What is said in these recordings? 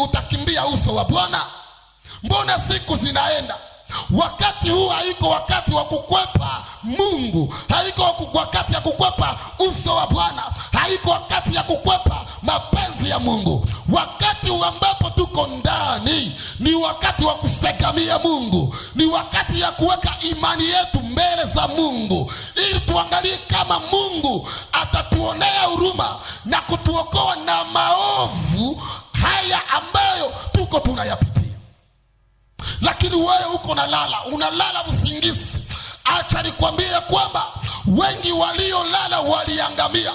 Utakimbia uso wa Bwana? Mbona siku zinaenda? Wakati huu haiko wakati wa kukwepa Mungu, haiko wakati ya kukwepa uso wa Bwana, haiko wakati ya kukwepa mapenzi ya Mungu. Wakati ambapo tuko ndani ni wakati wa kusegamia Mungu, ni wakati ya kuweka imani yetu mbele za Mungu, ili tuangalie kama Mungu atatuonea huruma na kutuokoa na maovu haya ambayo tuko tunayapitia. Lakini wewe uko nalala, unalala usingizi. Acha nikwambie kwamba wengi waliolala waliangamia.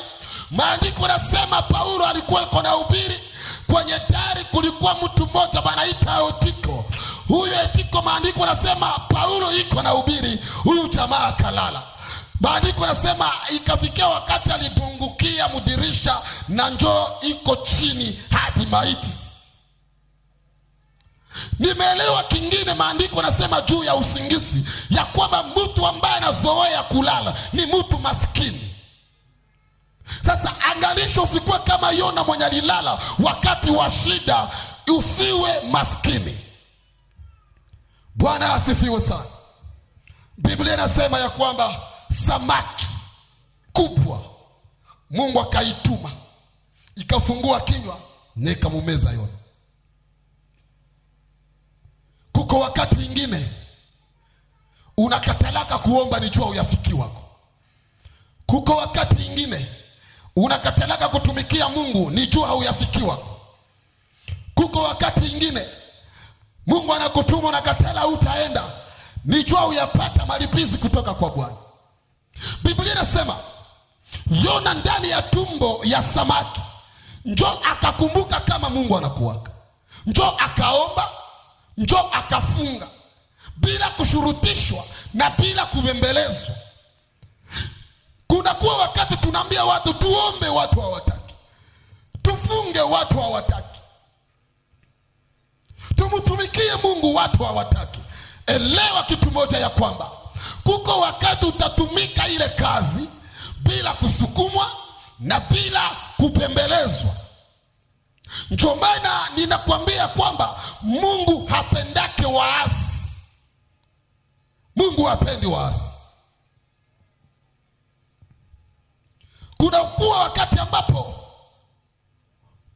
Maandiko nasema Paulo alikuwa iko na ubiri kwenye dari, kulikuwa mtu mmoja banaita Eutiko. Huyu Eutiko, maandiko nasema Paulo iko na ubiri, huyu jamaa akalala. Maandiko nasema ikafikia wakati alidungukia mudirisha na njoo iko chini hadi maiti. Nimeelewa kingine, maandiko nasema juu ya usingizi ya kwamba mtu ambaye anazoea kulala ni mtu maskini. Sasa angalisho, usikuwe kama Yona mwenye alilala wakati wa shida, usiwe maskini. Bwana asifiwe sana. Biblia inasema ya kwamba samaki kubwa Mungu akaituma ikafungua kinywa na ikamumeza Yona. Kuko wakati ingine unakatalaka kuomba ni jua uyafiki wako. Kuko wakati ingine unakatalaka kutumikia Mungu ni jua hauyafiki wako. Kuko wakati ingine Mungu anakutuma unakatala utaenda, ni jua uyapata malipizi kutoka kwa Bwana. Biblia inasema Yona ndani ya tumbo ya samaki njo akakumbuka kama Mungu anakuwaka, njo akaomba, njo akafunga bila kushurutishwa na bila kubembelezwa. Kunakuwa wakati tunaambia watu tuombe, watu hawataki, tufunge, watu hawataki, tumtumikie Mungu, watu hawataki. Elewa kitu moja ya kwamba kuko wakati utatumika ile kazi bila kusukumwa na bila kupembelezwa. Ndio maana ninakwambia kwamba Mungu hapendake waasi. Mungu hapendi waasi. Kuna kuwa wakati ambapo